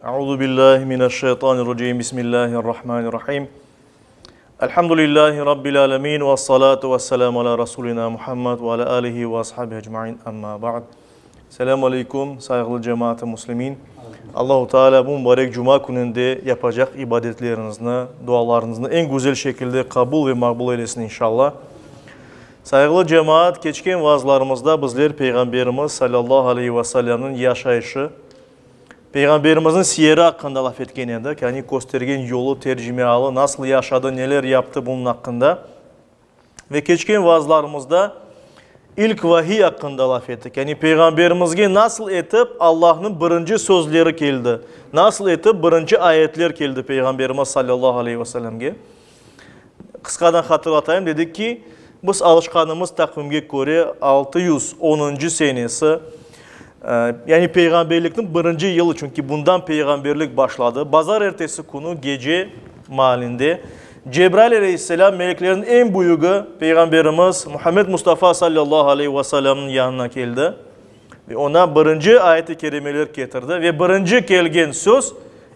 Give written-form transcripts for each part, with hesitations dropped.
Euzu billahi mineşşeytanirracim. Bismillahirrahmanirrahim. Elhamdülillahi rabbil alamin ve salatu vesselamu ala rasulina Muhammed ve ala alihi ve ashabihi ecmaîn. Amma ba'd. Selamu aleyküm, sayğılı cemaat-ı muslimin. Allahu Teala bu mübarek cuma kününde yapacaq ibadetleriñizni, dualarıñıznı eñ güzel şekilde qabul ve maqbul eylesin inşallah. Sayğılı cemaat, keçken vaazlarımızda bizler Peyğamberimiz salâllahu aleyhi ve sellemniñ yaşayışı, Peyğamberimizniñ siyeri aqqında laf etken edik, yani köstergen yolu, tercimealı, nasıl yaşadı, neler yaptı bunıñ aqqında. Ve keçken vaazlarımızda ilk vahiy aqqında laf ettik, yani Peyğamberimizge nasıl etip Allahnıñ birinci sözleri keldi, nasıl etip birinci ayetler keldi Peyğamberimiz salâllahu aleyhi ve sellemge. Qısqadan hatırlatayım, dedik ki, biz alışqanımız taqvimge köre 610-ncı senesi, yani peyğamberlikniñ birinci yılı, çünki bundan peyğamberlik başladı, bazarertesi künü gece maalinde Cebrail aleyhisselâm meleklerniñ eñ büyügi Peyğamberimiz Muhammed Mustafa sallallahu aleyhi ve sellemniñ yanına keldi ve oña birinci ayet-i kerimeler ketirdi ve birinci kelgen söz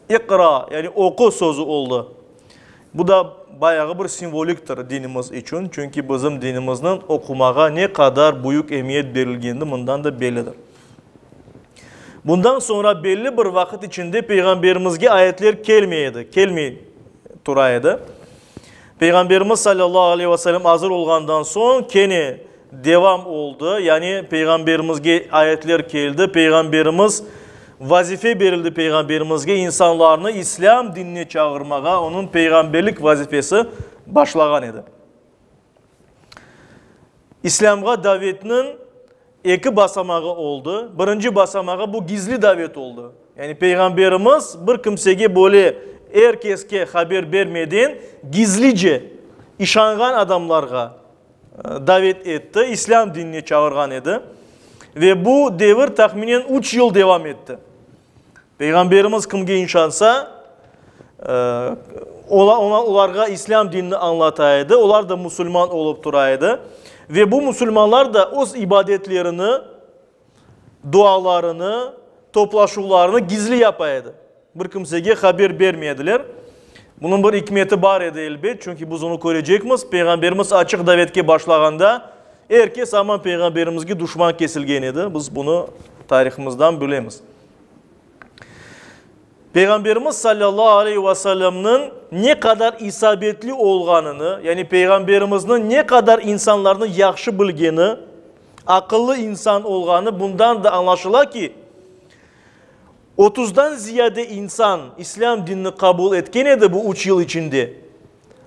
İqra, yani oqu sözü oldı. Bu da bayağı bir simvoliktir dinimiz içün, çünki bizim dinimizniñ oqumağa ne qadar büyük emiyet berilgeni mından da bellidir. Bundan soñra belli bir vaqıt içinde Peyğamberimizge ayetler kelmey edi, kelmey tura edi. Peyğamberimiz salâllahu aleyhi ve sellem azır olğandan soñ kene devam oldı, yani Peyğamberimizge ayetler keldi, Peyğamberimiz, vazife berildi Peyğamberimizge insanlarnı İslâm dinine çağırmağa, onıñ peyğamberlik vazifesi başlağan edi. İslâmğa davetniñ eki basamağı oldı. Birinci basamağı bu gizli davet oldı. Yani Peyğamberimiz bir kimsege böyle er keske haber bermeden gizlice işanğan adamlarğa davet etti, İslâm dinine çağırğan edi. Ve bu devir tahminen üç yıl devam etti. Peyğamberimiz kimge inşansa, olarğa İslâm dinini añlata edi, olar da musulman olıp tura edi. Ve bu musulmanlar da öz ibadetlerini, dualarını, toplaşuvlarını gizli yapa edi. Bir kimsege haber bermey ediler. Bunıñ bir ikmeti bar edi, elbet, çünki biz onı körecekmiz. Peyğamberimiz açıq davetke başlağanda, er kes aman Peyğamberimizge duşman kesilgen edi. Biz bunı tarihımızdan bilemiz. Peyğamberimiz salâllahu aleyhi ve sellemniñ ne qadar isabetli olğanını, yani Peyğamberimizniñ ne qadar insanlarnı yahşı bilgeni, aqıllı insan olğanı bundan da añlaşıla ki, Otuzdan ziyade insan İslâm dinini qabul etken edi bu üç yıl içinde.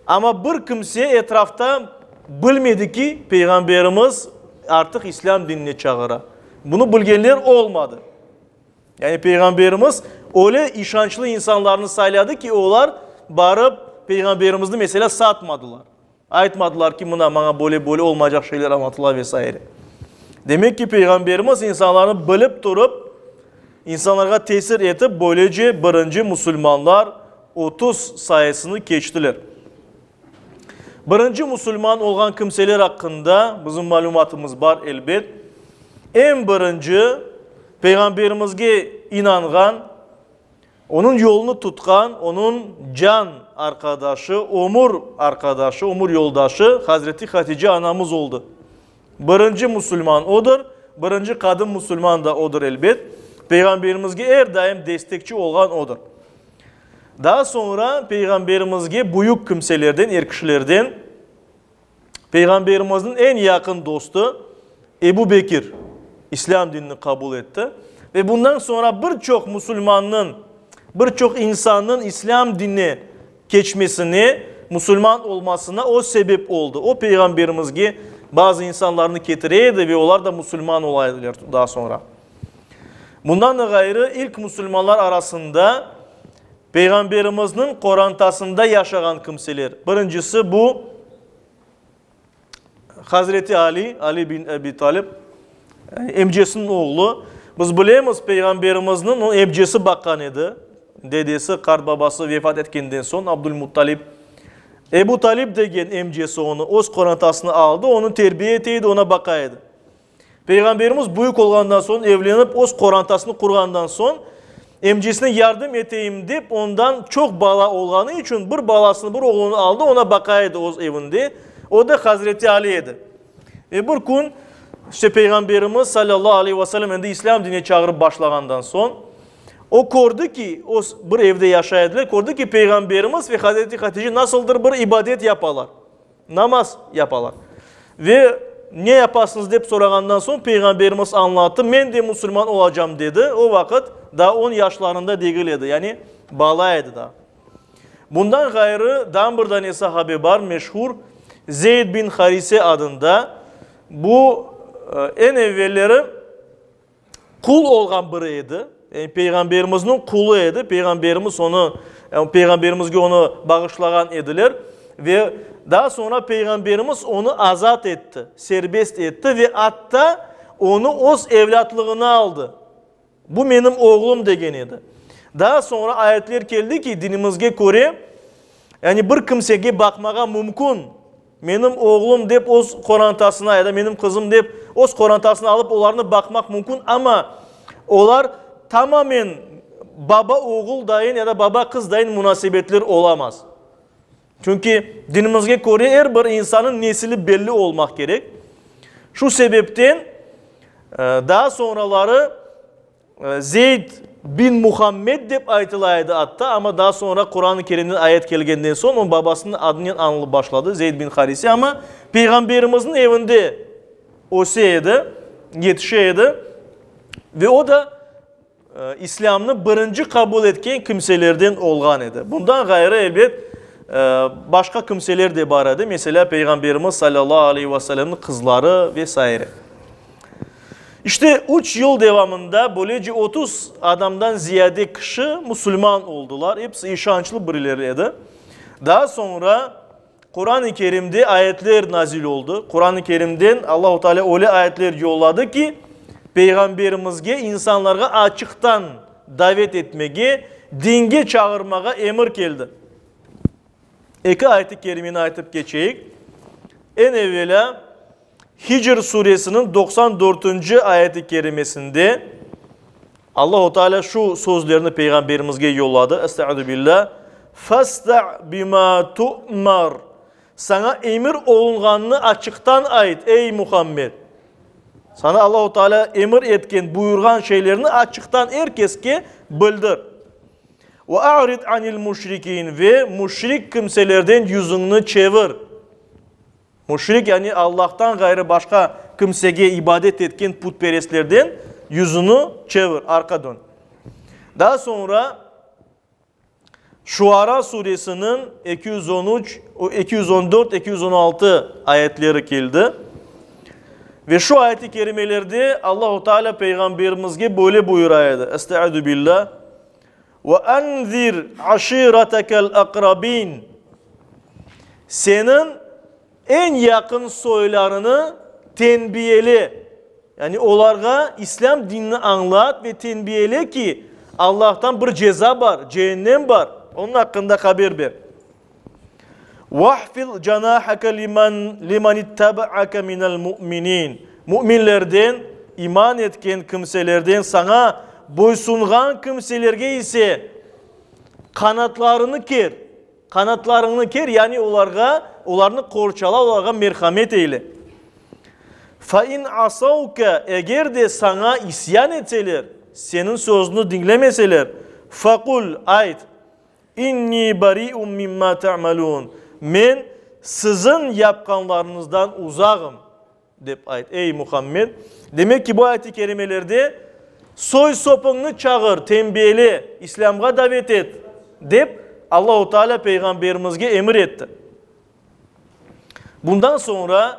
Amma bir kimse etrafta bilmedi ki, Peyğamberimiz artıq İslâm dinine çağıra. Bunı bilgenler olmadı. Yani Peyğamberimiz öyle işançlı insanlarnı sayladı ki, olar barıp Peyğamberimizni, meselâ, satmadılar. Aytmadılar ki, mına, maña böyle-böyle olmaycaq şeyler añlatıla ve saire. Demek ki, Peyğamberimiz insanlarnı bilip turıp, insanlarğa tesir etip, böylece birinci musulmanlar 30 sayısını keçtiler. Birinci musulman olğan kimseler aqqında bizim malümatımız bar, elbet. Eñ birinci Peyğamberimizge inanğan, Onıñ yolunı tutqan, onıñ can arqadaşı, ömür arqadaşı, ömür yoldaşı Hazreti Hatice anamız oldı. Birinci musulman odır, birinci qadın musulman da odır elbet. Peyğamberimizge er daim destekçi olğan odır. Daa soñra Peyğamberimizge büyük kimselerden, er kişilerden Peyğamberimizniñ eñ yaqın dostu Ebu Bekir İslâm dinini qabul etti ve bundan soñra bir çoq musulmannıñ, bir çoq insannıñ İslâm dinine keçmesine, musulman olmasına o sebep oldı. O, Peyğamberimizge bazı insanlarnı ketire edi ve olar da musulman ola ediler daa soñra. Bundan da ğayrı, ilk musulmanlar arasında Peyğamberimizniñ qorantasında yaşağan kimseler, birincisi bu Hazreti Ali, Ali bin Ebi Talib, emcesiniñ oğlu. Biz bilemiz, Peyğamberimizniñ o emcesi baqqan edi, dedesi, qartbabası vefat etkenden soñ, Abdülmuttalib. Ebu Talib degen emcesi onı öz qorantasına aldı, onı terbiye ete edi, ona baqa edi. Peyğamberimiz büyük olğandan soñ, evlenip öz qorantasını qurğandan soñ, Emcesine yardım eteyim dep, ondan çoq bala olğanı içün bir balasını, bir oğlunı aldı, ona baqa edi öz evinde. O da Hazreti Ali edi. Ve bir kün, işte, Peyğamberimiz, salâllahu aleyhi ve sellem, endi İslâm dinine çağırıp başlağandan soñ, o kördi ki, öz bir evde yaşay ediler, kördi ki, Peyğamberimiz ve Hazreti Hatice nasıldır bir ibadet yapalar, namaz yapalar. Ve ne yapasıñız dep sorağandan soñ, Peyğamberimiz añlattı, men de musulman olacam dedi. O vaqıt daa on yaşlarında degil edi, yani bala edi daa. Bundan ğayrı, daa bir dane sahabe bar, meşhur, Zeyd bin Harise adında. Bu, eñ evvelleri qul olğan biri edi, yani Peyğamberimizniñ qulu edi, Peyğamberimiz onı, Peyğamberimizge onı bağışlağan ediler ve daa soñra Peyğamberimiz onı azat etti, serbest etti ve atta onı öz evlâtlığına aldı. Bu menim oğlum degen edi. Daa soñra ayetler keldi ki, dinimizge köre, yani bir kimsege baqmağa mümkün, menim oğlum dep öz qorantasına ya da menim qızım dep öz qorantasına alıp olarnı baqmaq mümkün, amma olar tamamen baba-oğul dayın ya da baba-qız dayın munasebetler olamaz. Çünki dinimizge köre er bir insanıñ nesili belli olmaq kerek. Şu sebepten daa soñraları Zeyd bin Muhammed dep aytıla edi atta, amma daa soñra Quran-ı Kerimden ayet kelgenden soñ o babasınıñ adınen añılıp başladı, Zeyd bin Harise, amma Peyğamberimizniñ evinde öse edi, yetişe edi ve o da İslâmnı birinci qabul etken kimselerden olğan edi. Bundan ğayrı, elbet, başqa kimseler de bar edi, meselâ, Peyğamberimiz salâllahu aleyhi ve sellemniñ qızları ve saire. İşte, üç yıl devamında böylece 30 adamdan ziyade kişi musulman oldılar, episi işançlı birileri edi. Daa soñra Quran-ı Kerimde ayetler nazil oldı. Quran-ı Kerimden Allahu Teala öyle ayetler yolladı ki, Peyğamberimizge insanlarğa açıqtan davet etmege, dinge çağırmağa emir keldi. Eki ayet-i kerimeni aytıp keçeyik. Eñ evelâ Hicr suresiniñ 94-nci ayet-i kerimesinde Allahu Teala şu sözlerni Peyğamberimizge yolladı, Estaizu billah, Fasta' bima tu'mar, Saña emir olunğanını açıqtan ayt, ey Muhammed! Saña Allahu Teala emir etken, buyurğan şeylerni açıqtan er keske bildir. Ve a'rid anil müşrikin, ve müşrik kimselerden yüzüñni çevir. Müşrik, yani Allahtan ğayrı başqa kimsege ibadet etken putperestlerden yüzüni çevir, arqa dön. Daa soñra Şuara suresiniñ 213, 214, 216 ayetleri keldi. Ve şu ayet-i kerimelerde Allahu Teala Peyğamberimizge böyle buyura edi, Estaizu billah, Ve enzir aşiretekel akrabin, Seniñ eñ yaqın soylarını tenbiyele, yani olarğa İslâm dinini añlat ve tenbiyele ki, Allahtan bir ceza bar, ceennem bar, onıñ aqqında haber ber. Vahfil canahake limen limen ittebaake minel mu'minin, Müminlerden, iman etken kimselerden saña boysunğan kimselerge ise qanatlarını ker, qanatlarıñnı ker, yani olarğa, olarnı qorçala, olarğa merhamet eyle. Fa in asavke, eger de saña isyan etseler, seniñ sözüñni diñlemeseler, faqul, ayt, İnni bari'un mimma ta'malun, Men siziñ yapqanlarıñızdan uzağım, dep ayt, ey Muhammed. Demek ki, bu ayet-i kerimelerde soy-sopuñnı çağır, tenbiyele, İslâmğa davet et, dep Allahu Teala Peyğamberimizge emir etti. Bundan soñra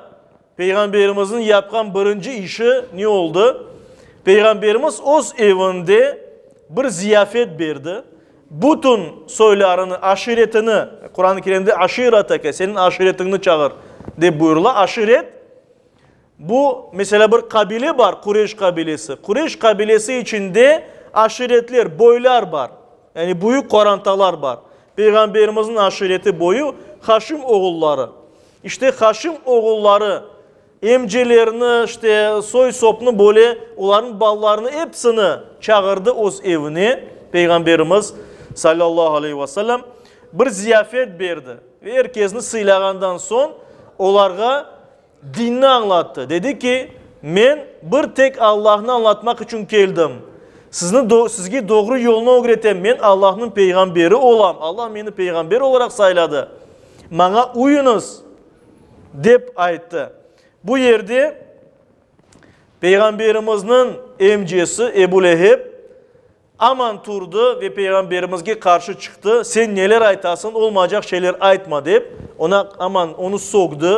Peyğamberimizniñ yapqan birinci işi ne oldı? Peyğamberimiz öz evinde bir ziyafet berdi. Bütün soylarını, aşiretini, Quran-ı Kerimde aşireteke, seniñ aşiretiñni çağır, dep buyurıla. Aşiret, bu, meselâ, bir qabile bar, Qureyş qabilesi. Qureyş qabilesi içinde aşiretler, boylar bar. Yani büyük qorantalar bar. Peyğamberimizniñ aşireti boyu Haşim oğulları. İşte Haşim oğulları emcelerini, işte soy-sopnı böyle, olarnıñ balalarını episini çağırdı öz evine. Peyğamberimiz, salâllahu aleyhi ve sellem, bir ziyafet berdi ve er kesni sıylağandan soñ olarğa dinni añlattı. Dedi ki, Men bir tek Allahnı añlatmaq içün keldim. Sizni, sizge doğru yolnı ögretem. Men Allahnıñ peyğamberi olam. Allah meni peyğamber olaraq sayladı. Maña uyuñız, dep ayttı. Bu yerde Peyğamberimizniñ emcesi Ebu Leheb aman turdı ve Peyğamberimizge qarşı çıqtı, Sen neler aytasıñ, olmaycaq şeyler aytma, dep, oña aman onı sögdi,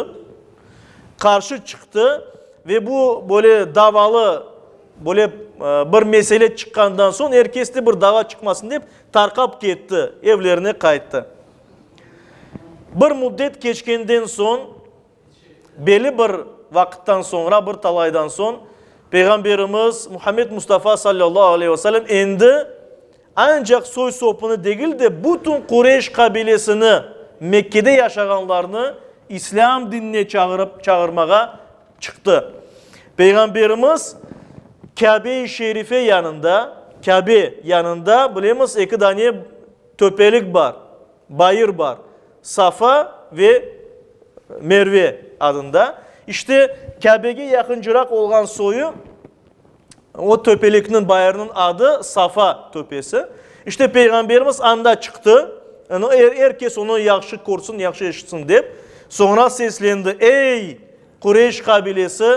qarşı çıqtı ve bu böyle davalı böyle bir mesele çıqqandan soñ, er keste bir dava çıqmasın dep, tarqap ketti, evlerine qayttı. Bir müddet keçkenden soñ, Belli bir vaqıttan soñra, bir talaydan soñ, Peyğamberimiz Muhammed Mustafa sallallahu aleyhi ve sellem endi ancaq soy-sopunı degil de, bütün Qureyş qabilesini, Mekkede yaşağanlarnı İslâm dinine çağırıp, çağırmağa çıqtı. Peyğamberimiz Kâbe-i Şerife yanında, Kâbe yanında, bilemiz, eki dane töpelik bar. Bayır bar, Safa ve Merve adında. İşte, Kâbege yaqıncıraq olğan soyu, o töpelikniñ, bayırnıñ adı Safa töpesi. İşte, Peyğamberimiz anda çıqtı, er, er kes onı yahşı körsin, yahşı eşitsin dep. Soñra seslendi, Ey, Qureyş qabilesi!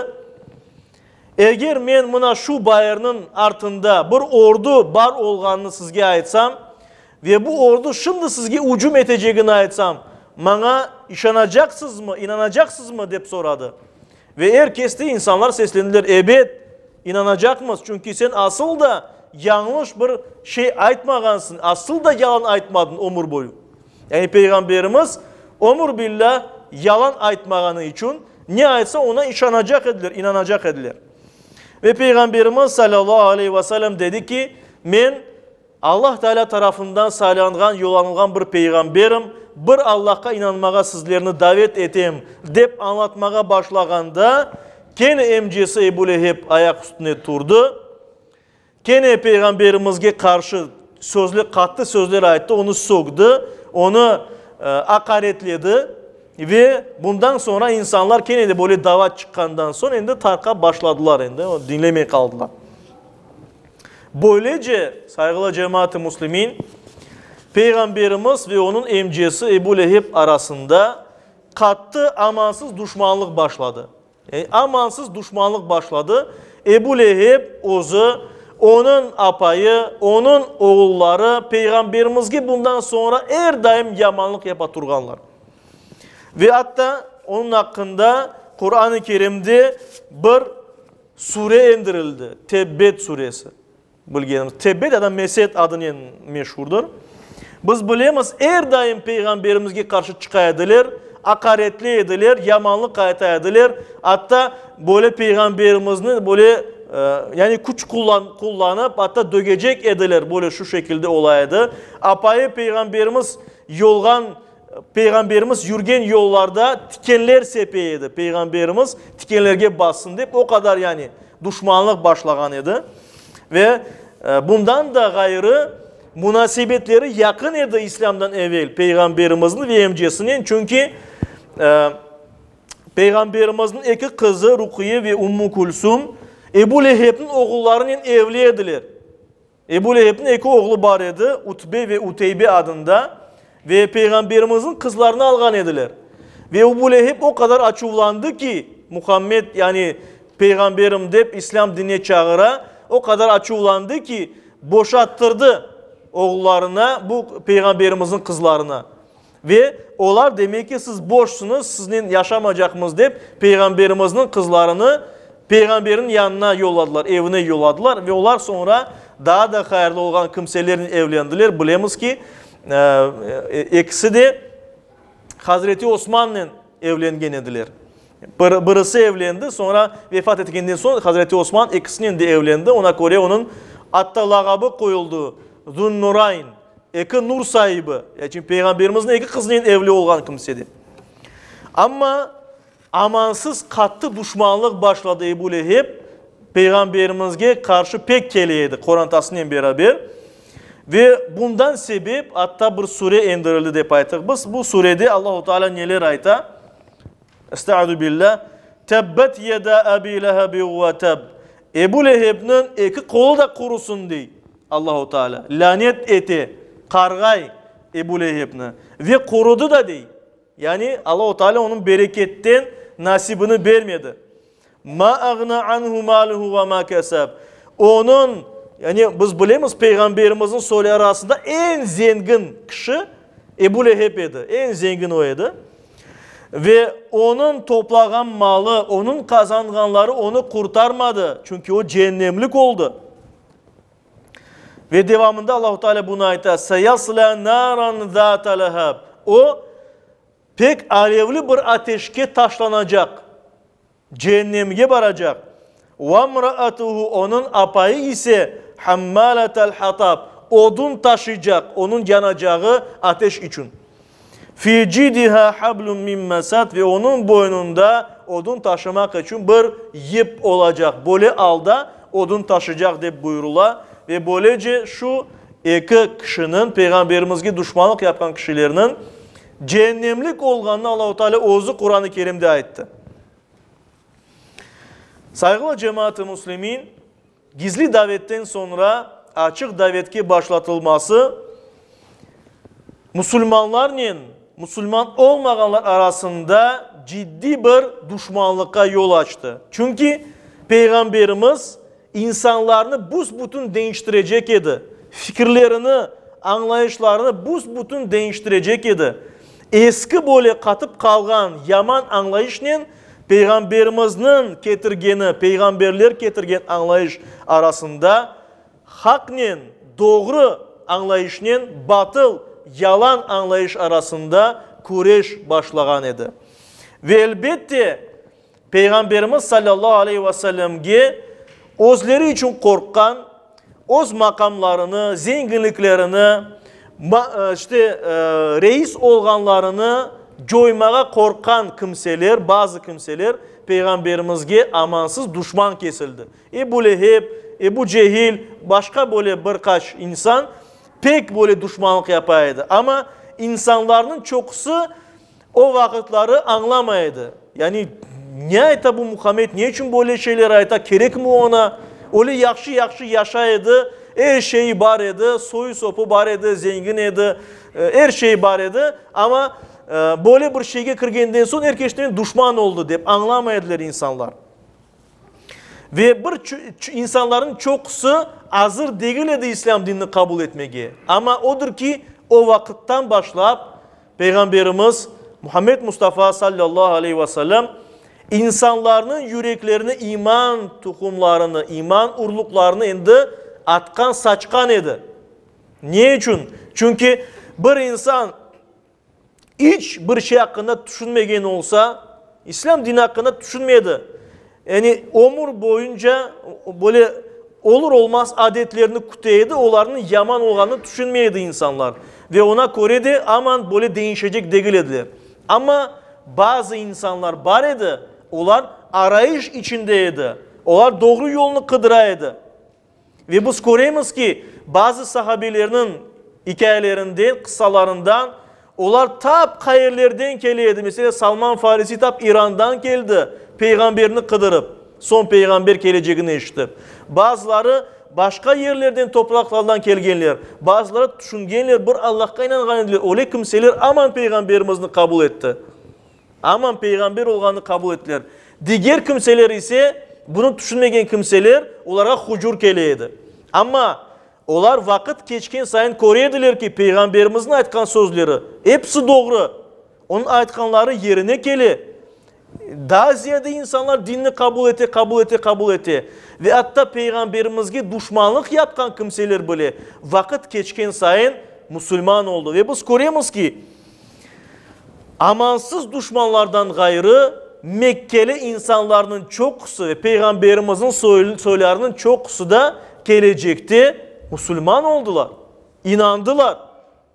Eger men mına şu bayırnıñ artında bir ordu bar olğanını sizge aytsam, ve bu ordu şimdi sizge ücüm etecegini aytsam, maña işanacaqsızmı, inanacaqsızmı? dep soradı. Ve er kes de, insanlar seslendiler, Ebet, inanacaqmız, çünki sen asıl da yañlış bir şey aytmağansıñ, asıl da yalan aytmadıñ ömür boyu. Yani Peyğamberimiz ömür billâ yalan aytmağanı içün, ne aytsa, oña işanacaq ediler, inanacaq ediler. Ve Peyğamberimiz salâllahu aleyhi ve sellem dedi ki, Men Allah Teala tarafından saylanğan, yollanılğan bir peyğamberim, bir Allahqa inanmağa sizlerni davet etem, dep añlatmağa başlağanda, kene emcesi Ebu Leheb ayaq üstüne turdı. Kene Peyğamberimizge qarşı sözler, qattı sözler ayttı, onı sögdi, onı aqaretledi ve bundan soñra insanlar kene de böyle dava çıqqandan soñ endi tarqap başladılar, endi diñlemey qaldılar. Böylece, sayğılı cemaat-ı müslimin, Peyğamberimiz ve onıñ emcesi Ebu Leheb arasında qattı, amansız duşmanlıq başladı. Amansız duşmanlıq başladı. Ebu Leheb özü, onıñ apayı, onıñ oğulları Peyğamberimizge bundan soñra er daim yamanlıq yapa turğanlar. Ve atta onıñ aqqında Quran-ı Kerimde bir sure endirildi, Tebbet suresi. Bilgenimiz, Tebbet ya da Mesed adınen meşurdır. Biz bilemiz, er daim Peyğamberimizge qarşı çıqa ediler, aqaretley ediler, yamanlıq ayta ediler, atta böyle Peyğamberimizni böyle, yani küç qullanıp, atta dögecek ediler, böyle şu şekilde ola edi. Apayı Peyğamberimiz yolğan, Peyğamberimiz yürgen yollarda tikenler sepe edi, Peyğamberimiz tikenlerge bassın dep, o qadar yani duşmanlıq başlağan edi. Ve bundan da ğayrı, munasebetleri yaqın edi İslâmdan evel Peyğamberimizniñ ve emcesinen, çünki Peyğamberimizniñ eki qızı Ruqiye ve Ummu Külsüm Ebu Lehebniñ oğullarınen evli ediler. Ebu Lehebniñ eki oğlu bar edi, Utbe ve Uteybe adında, ve Peyğamberimizniñ qızlarını alğan ediler. Ve Ebu Leheb o qadar açuvlandı ki, Muhammed, yani Peyğamberim dep İslâm dinine çağıra, o qadar açuvlandı ki, boşattırdı oğullarına bu Peyğamberimizniñ qızlarını. Ve olar, demek ki, siz boşsıñız, siznen yaşamacaqmız dep, Peyğamberimizniñ qızlarını Peyğamberniñ yanına yolladılar, evine yolladılar. Ve olar soñra daa da hayırlı olğan kimselernen evlendiler. Bilemiz ki, ekisi de Hazreti Osmannen evlengen ediler. Bir, birisi evlendi, soñra vefat etkenden soñ Hazreti Osman ekisinen de evlendi. Ona köre onıñ atta lağabı qoyuldı, Zunnurayn. Eki nur saibi, ya çünki Peyğamberimizniñ eki qızınen evli olğan kimse de. Amma amansız qattı duşmanlıq başladı Ebu Leheb, Peyğamberimizge qarşı pek kele edi qorantasınen beraber. Ve bundan sebep atta bir sure endirildi dep ayttıq biz. Bu surede Allahu Teala neler ayta? Estaizu billâ, Tebbet yeda Ebi Lehebi ve teb. Ebu Lehebniñ eki qolu da qurusın, dey Allahu Teala. Lânet ete, qarğay Ebu Lehebni. Ve qurudı da, dey. Yani Allahu Teala onıñ bereketten nasibini bermedi. Ma ağna anhu maluhu ve ma keseb. Onıñ, yani biz bilemiz, Peyğamberimizniñ soyları arasında eñ zengin kişi Ebu Leheb edi. Eñ zengin o edi. Ve onıñ toplağan malı, onıñ qazanğanları onı qurtarmadı, çünki o ceennemlik oldı. Ve devamında Allahu Teala bunı ayta, Seyasla naran zata leheb. O, pek alevli bir ateşke taşlanacaq, ceennemge baracaq. Vemraatuhu, onıñ apayı ise, hammalatel hatab, odun taşıycaq, onıñ yanacağı ateş içün. Fi cidiha hablum min mesad, ve onıñ boynunda odun taşımaq içün bir yip olacaq, böyle alda odun taşıycaq, dep buyurıla. Ve böylece şu eki kişiniñ, Peyğamberimizge duşmanlıq yapqan kişilerniñ, Ceennemlik olğanını Allahu Teala özü Quran-ı Kerimde ayttı. Sayğılı cemaat-ı müslimin, gizli davetten soñra açıq davetke başlatılması musulmanlarnen musulman olmağanlar arasında ciddiy bir duşmanlıqqa yol açtı. Çünki Peyğamberimiz insanlarnı büs-bütün deñiştirecek edi, fikirlerini, añlayışlarını büs-bütün deñiştirecek edi. Eski böyle qatıp qalğan yaman añlayışnen Peyğamberimizniñ ketirgeni, peyğamberler ketirgen añlayış arasında haqnen, doğru añlayışnen batıl, yalan añlayış arasında küreş başlağan edi. Ve elbette, Peyğamberimiz salâllahu aleyhi ve sellemge özleri içün qorqqan, öz maqamlarını, zenginliklerini, işte, reis olğanlarını coymağa qorqqan kimseler, bazı kimseler Peyğamberimizge amansız duşman kesildi. Ebu Leheb, Ebu Cehil, başqa böyle bir qaç insan pek böyle duşmanlıq yapa edi. Amma insanlarnıñ çoqusı O vaqıtları añlamay edi. Yani, ne ayta bu Muhammed, ne içün böyle şeyler ayta, kerekmi oña? Öyle yahşı-yahşı yaşay edi, er şeyi bar edi, soyu-sopu bar edi, zengin edi, er şeyi bar edi, amma böyle bir şeyge kirgenden soñ er keşnen duşman oldı, dep añlamay ediler insanlar. Ve bir insanlarnıñ çoqusı azır degil edi İslâm dinini qabul etmege. Amma odır ki, o vaqıttan başlap Peyğamberimiz Muhammed Mustafa sallallahu aleyhi ve sellem insanlarnıñ yüreklerine iman tuhumlarını, iman urluqlarını endi atqan, saçqan edi. Ne içün? Çünki bir insan iç bir şey aqqında tüşünmegen olsa, İslâm dini aqqında tüşünmedi, yani ömür boyunca böyle olur-olmaz adetlerni küte edi, olarnıñ yaman olğanını tüşünmey edi insanlar. Ve oña köre de aman böyle deñişecek degil ediler. Amma bazı insanlar bar edi, olar arayış içinde edi, olar doğru yolnı qıdıra edi. Ve biz köremiz ki, bazı sahabelerniñ ikâyelerinden, qıssalarından, olar tap qayerlerden kele edi, meselâ, Salman Farisi tap İrandan keldi, peyğamberni qıdırıp, soñ peyğamber kelecegini eşitip. Bazıları başqa yerlerden, topraqlardan kelgenler, bazıları tüşüngenler, bir Allahqa inanğan ediler, öyle kimseler aman peyğamberimizni qabul etti. Aman peyğamber olğanını qabul ettiler. Diger kimseler ise, bunı tüşünmegen kimseler, olarğa hucur kele edi. Amma olar vaqıt keçken sayın köre ediler ki, peyğamberimizniñ aytqan sözleri episi doğru, onıñ aytqanları yerine kele. Daa ziyade insanlar dinni qabul ete, qabul ete, qabul ete. Ve atta peyğamberimizge duşmanlıq yapqan kimseler bile vaqıt keçken sayın musulman oldı. Ve biz köremiz ki, Amansız duşmanlardan ğayrı, Mekkeli insanlarnıñ çoqusı ve Peyğamberimizniñ soylarınıñ çoqusı da kelecekte musulman oldılar, inandılar.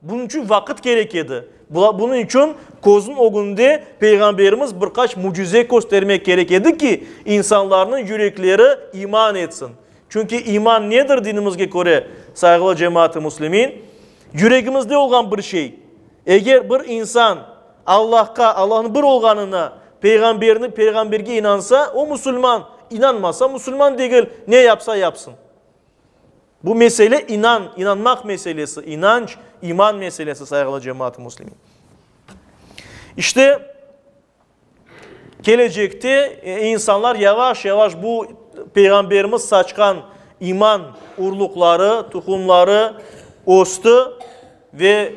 Bunıñ içün vaqıt kerek edi. Bunıñ içün közüniñ ögünde Peyğamberimiz bir qaç mücize köstermek kerek edi ki, insanlarnıñ yürekleri iman etsin. Çünki iman nedir dinimizge köre, sayğılı cemaat-ı müslimin? Yüregimizde olğan bir şey. Eger bir insan Allahqa, Allahnıñ bir olğanına, Peyğamberni, Peyğamberge inansa, o musulman, inanmasa, musulman degil, ne yapsa yapsın. Bu mesele inan, inanmaq meselesi, inanç, iman meselesi, sayğılı cemaat-ı müslimin. İşte, kelecekte insanlar yavaş-yavaş bu Peyğamberimiz saçqan iman urluqları, tuhumları östi ve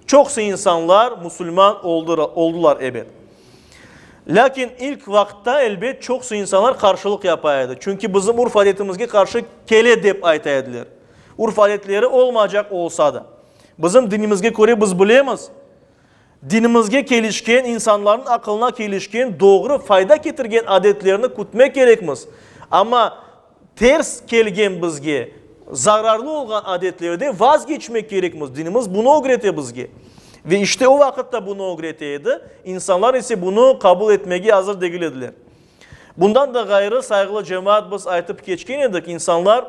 çoqusı insanlar musulman oldular, ebet. Lâkin ilk vaqıtta, elbet, çoqusı insanlar qarşılıq yapa edi, çünki bizim urf-adetimizge qarşı kele dep ayta ediler. Urf-adetleri olmaycaq olsa da. Bizim dinimizge köre biz bilemiz, dinimizge kelişken, insanlarnıñ aqılına kelişken, doğru, fayda ketirgen adetlerni kütmek kerekmiz. Amma ters kelgen bizge, zararlı olğan adetlerde vazgeçmek kerekmiz. Dinimiz bunı ögrete bizge. Ve işte o vaqıt da bunı ögrete edi, insanlar ise bunı qabul etmege azır degil ediler. Bundan da ğayrı, sayğılı cemaat, biz aytıp keçken edik, insanlar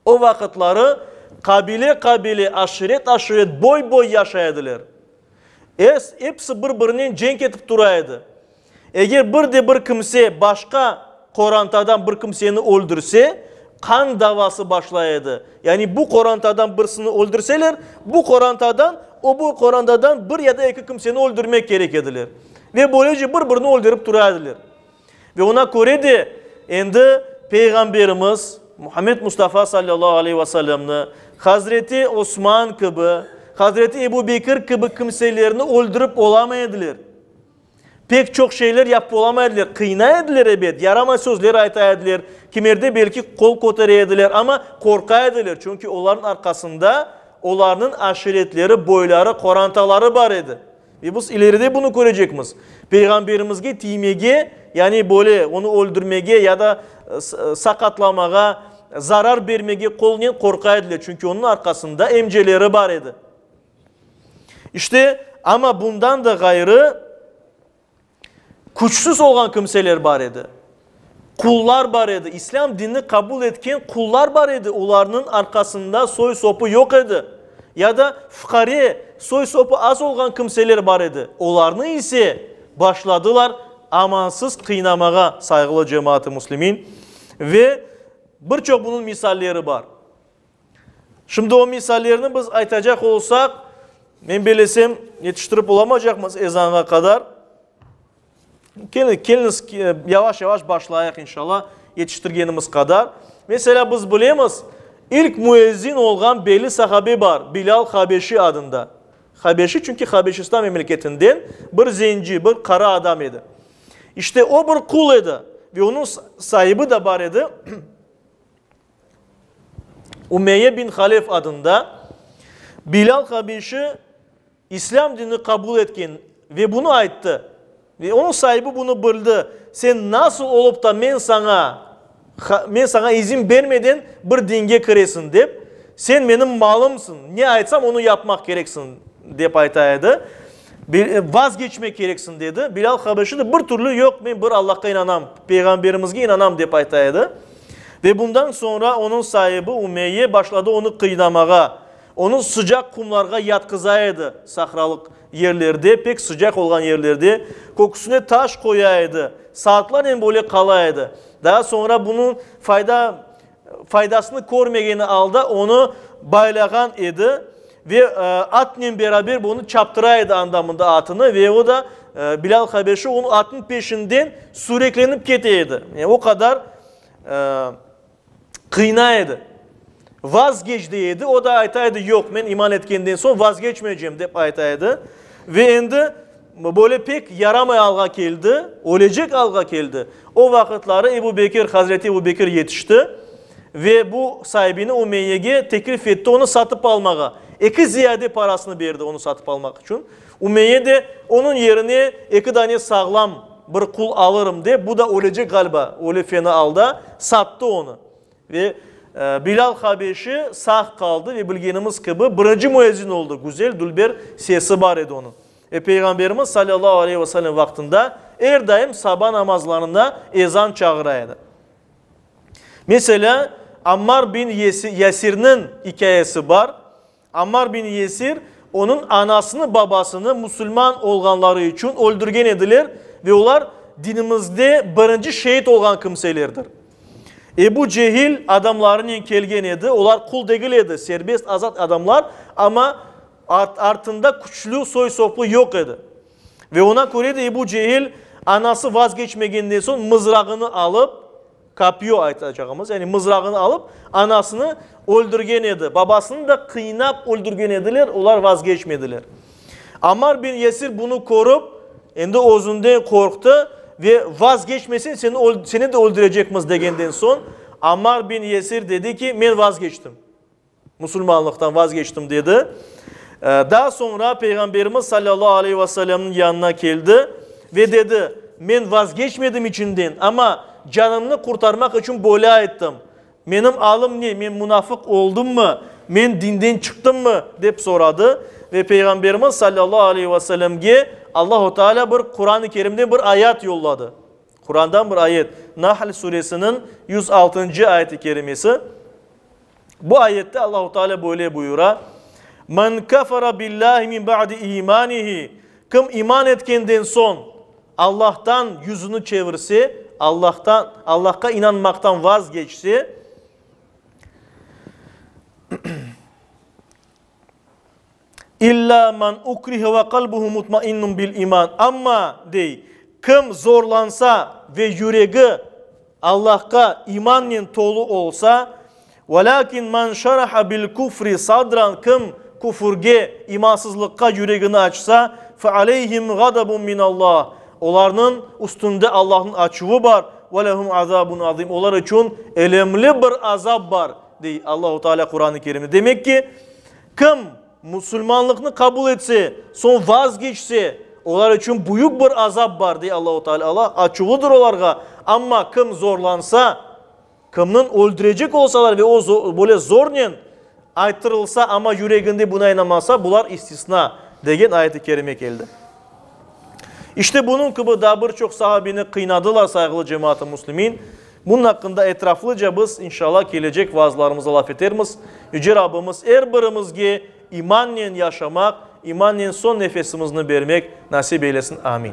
O vaqıtları qabile-qabile, aşiret-aşiret, boy-boy yaşay ediler. Es, episi bir-birinen cenk etip tura edi. Eger bir de bir kimse başqa qorantadan bir kimseni öldürse, qan davası başlay edi. Yani bu qorantadan birisini öldürseler, bu qorantadan o bu qorantadan bir ya da eki kimseni öldürmek kerek ediler. Ve böylece bir-birini öldürip tura ediler. Ve oña köre de endi Peyğamberimiz Muhammed Mustafa sallallahu aleyhi ve sellemni, Hazreti Osman kibi, Hazreti Ebu Bekir kibi kimselerni öldürip olamay ediler. Pek çoq şeyler yapıp olamay ediler. Qıynay ediler, ebet, yaramay sözler ayta ediler, kimerde belki qol kötere ediler, amma qorqa ediler, çünki olarnıñ arqasında olarnıñ aşiretleri, boyları, qorantaları bar edi. Ve biz ileride bunı körecekmiz. Peyğamberimizge tiymege, yani böyle onı öldürmege ya da saqatlamağa, zarar bermege qolnen qorqa ediler, çünki onıñ arqasında emceleri bar edi. İşte, amma bundan da ğayrı, Küçsüz olğan kimseler bar edi. Qullar bar edi. İslâm dinini qabul etken qullar bar edi, olarnıñ arqasında soy-sopu yoq edi. Ya da fuqare, soy-sopu az olğan kimseler bar edi. Olarnı ise başladılar amansız qıynamağa, sayğılı cemaat-ı müslimin. Ve bir çoq bunıñ misalleri bar. Şimdi o misallerni biz aytacaq olsaq, men belesem, yetiştirip olamacaqmız ezanğa qadar. Keliñiz, yavaş-yavaş başlayıq, inşallah, yetiştirgenimiz qadar. Meselâ, biz bilemiz, ilk müezzin olğan belli sahabe bar, Bilâl Habeşi adında. Habeşi, çünki Habeşistan memleketinden bir zenci, bir qara adam edi. İşte o bir qul edi ve onıñ saibi de bar edi. Umeyye bin Halef adında Bilâl Habeşi İslâm dinini qabul etken ve bunı ayttı. Ve onıñ saibi bunı bildi, Sen nasıl olıp da men saña, men saña izin bermeden bir dinge kiresiñ, dep, sen menim malımsıñ, ne aytsam, onı yapmaq kereksiñ, dep ayta edi. Vazgeçmek kereksiñ, dedi. Bilâl Habeşi de bir türlü, Yoq, men bir Allahqa inanam, Peyğamberimizge inanam, dep ayta edi. Ve bundan soñra onıñ saibi Umeyye başladı onı qıynamağa. Onı sıcaq qumlarğa yatqıza edi, sahralıq yerlerde, pek sıcaq olğan yerlerde, köküsine taş qoya edi, saatlarnen böyle qala edi. Daa soñra bunıñ fayda, faydasını körmegeni alda onı baylağan edi ve atnen beraber bunı çaptıra edi anda-mında atını ve o da, Bilâl Habeşi, onıñ atnıñ peşinden süreklenip kete edi. Yani o qadar qıynay edi. Vazgeç dey edi, o da ayta edi, yoq, men iman etkenden soñ vazgeçmeycem, dep ayta edi. Ve endi böyle pek yaramay alğa keldi, ölecek alğa keldi. O vaqıtları Ebu Bekir, Hazreti Ebu Bekir yetişti ve bu saibini Umeyyege teklif etti onı satıp almağa. Eki ziyade parasını berdi onı satıp almaq içün. Umeyye de onıñ yerine eki dane sağlam bir qul alırım dep, bu da ölecek ğaliba, öyle fena alda, sattı onı. Ve Bilâl Habeşi sağ qaldı ve bilgenimiz kibi, birinci müezzin oldı, güzel, dülber sesi bar edi onıñ. Ve Peyğamberimiz salâllahu aleyhi ve sellem vaqtında er daim saba namazlarında ezan çağıra edi. Meselâ, Ammar bin Yasirniñ ikâyesi bar. Ammar bin Yesir, onıñ anasını, babasını musulman olğanları içün öldürgen ediler ve olar dinimizde birinci şeit olğan kimselerdir. Ebu Cehil adamlarınen kelgen edi, olar qul degil edi, serbest, azat adamlar, amma artında küçlü soy-soplu yoq edi. Ve ona köre de Ebu Cehil anası vazgeçmegenden soñ mızrağını alıp, Kopyo aytacağımız, yani mızrağını alıp, anasını öldürgen edi. Babasını da qıynap öldürgen ediler, olar vazgeçmediler. Ammar bin Yesir bunı körip, endi özünden qorqtı ve vazgeçmeseñ, seni, seni de öldürecekmiz degenden soñ, Ammar bin Yesir dedi ki, men vazgeçtim. Musulmanlıqtan vazgeçtim, dedi. Daa soñra Peyğamberimiz salâllahu aleyhi ve sellemniñ yanına keldi ve dedi, Men vazgeçmedim içinden, amma canımnı qurtarmaq içün böyle ayttım. Menim alım ne, men munafıq oldımmı, men dinden çıqtımmı? dep soradı. Ve Peyğamberimiz salâllahu aleyhi ve sellemge Allahu Teala bir Quran-ı Kerimden bir ayat yolladı. Qurandan bir ayet, Nahl suresiniñ 106-ncı ayet-i kerimesi. Bu ayette Allahu Teala böyle buyura, Men kefere billahi min ba'di imanihi, kim iman etkenden soñ Allahtan yüzüni çevirse, Allahtan, Allahqa inanmaqtan vazgeçse, İllâ men ukrihe ve qalbuhu mutmainnun bil iman, amma, dey, kim zorlansa ve yüregi Allahqa imannen tolu olsa, velâkin men şeraha bil kufri sadran, kim küfürge, imansızlıqqa yüregini açsa, fe aleyhim ğadabun minallah, olarnıñ üstünde Allahnıñ açuvı bar, ve lehum azabun azim, olar içün elemli bir azap bar, dey Allahu Teala Quran-ı Kerimde. Demek ki, Kim musulmanlıqnı qabul etse, soñ vazgeçse, olar içün büyük bir azap bar, dey Allahu Teala. Allah açuvlıdır olarğa. Amma kim zorlansa, kimniñ öldürecek olsalar ve o böyle zornen ayttırılsa, amma yüreginde buna inanmasa, bular istisna, degen ayet-i kerime keldi. İşte bunıñ kibi daa bir çoq sahabeni qıynadılar, sayğılı cemaat-ı müslimin. Bunıñ aqqında etraflıca biz, inşallah, kelecek vaazlarımızda laf etermiz. Yüce Rabbimiz er birimizge imannen yaşamaq, imannen soñ nefesimizni bermek nasip eylesin. Amin.